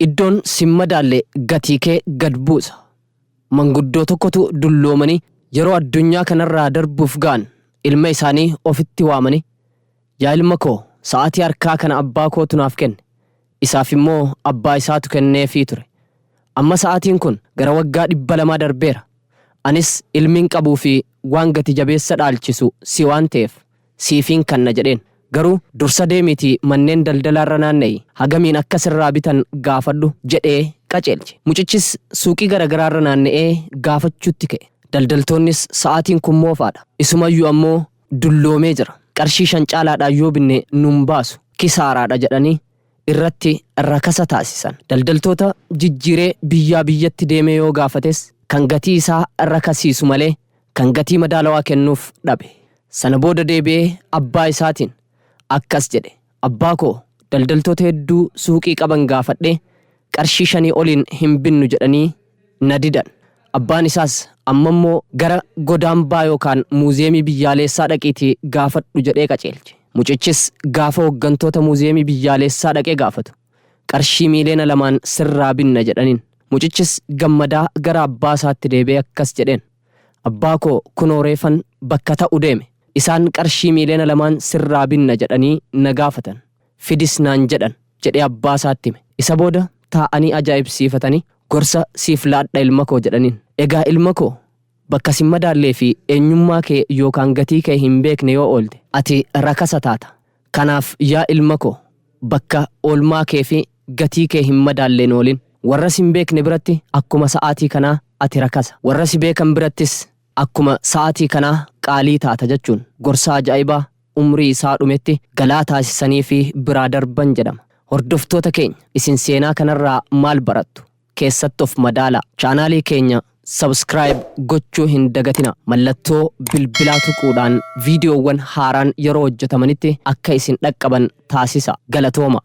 Iddoon sin madaalle gatii kee gad buusa. Manguddoo tokkotu dulloomanii yeroo addunyaa kanarraa darbuuf ga'an ilma isaanii ofitti waamanii, Yaa ilma koo, sa'aatii harkaa kana abbaa kootu naaf kenne. Isaaf immoo abbaa isaatu kenneefii ture. Amma sa'aatiin kun gara waggaa 200 darbeera. Anis ilmin qabuu fi waan gati jabeessa dhaalchisu si waan ta'eef siifiin kanna jedheen. Garuu dursa deemiitii manneen daldalaarra naanna'i hagamiin akka sirraa bitan gaafadhu jedhee qaceelche. Mucichis suuqii garagaraarra naanna'ee gaafachuutti ka'e. Daldaltoonnis sa'aatiin kun moofaadha. Isumayyu ammoo dulloomee jira. Qarshii 5 caalaadhaan yoo binne nun baasu. Kisaaraadha jedhanii irratti rakasa taasisan. Daldaltoota jijjiiree biyyaa biyyatti deemee yoo gaafates kan gatii isaa rakasiisu malee kan gatii madaalawaa kennuuf dhabe. Sana booda deebi'ee abbaa isaatiin akkas jedhe, Abbaa koo, daldaltoota hedduu suuqii qaban gaafadhee qarshii shanii oliin hin binnu jedhanii na didan. Abbaan isaas ammammoo gara godaambaa yookaan muuziyeemii biyyaaleessaa dhaqiitii gaafadhu jedhee qaceelche. Mucichis gaafa hoggantoota muuziyeemii biyyaaleessaa dhaqee gaafatu qarshii miiliyoona 2n sirraa binna jedhaniin. Mucichis gammadaa gara abbaa isaatti deebi'ee akkas jedheen, Abbaa koo kunoo reefan bakka ta'u deeme. Isaan qarshii miiliyoona 2n sirraa binna jedhanii na gaafatan. Fidis naan jedhan jedhee abbaa isaatti hime. Isa booda taa'anii ajaa'ibsiifatanii gorsa siif laadha ilma koo jedhaniin. Egaa ilma koo bakka sin madaallee fi eenyummaa kee yookaan gatii kee hin beekne yoo oolte ati rakasa taata. Kanaaf yaa ilma koo bakka oolmaa kee fi gatii kee hin madaalle hin oolin. Warra sin beekne biratti akkuma sa'aatii kanaa ati rakasa. Warra si beekan birattis akkuma sa'aatii kanaa qaalii taata jechuun gorsa ajaa'ibaa umrii isaa dhumetti galaa taasisaniifii biraa darban jedhama. Hordoftoota keenya isin seenaa kanarraa maal barattu? Keessatti of madaalaa. Chaanaalii keenya Subscribe gochuu hin dagatinaa. Mallattoo bilbilaa tuquudhaan viidiyoowwan haaraan yeroo hojjetamanitti akka isin dhaqqaban taasisaa. Galatooma!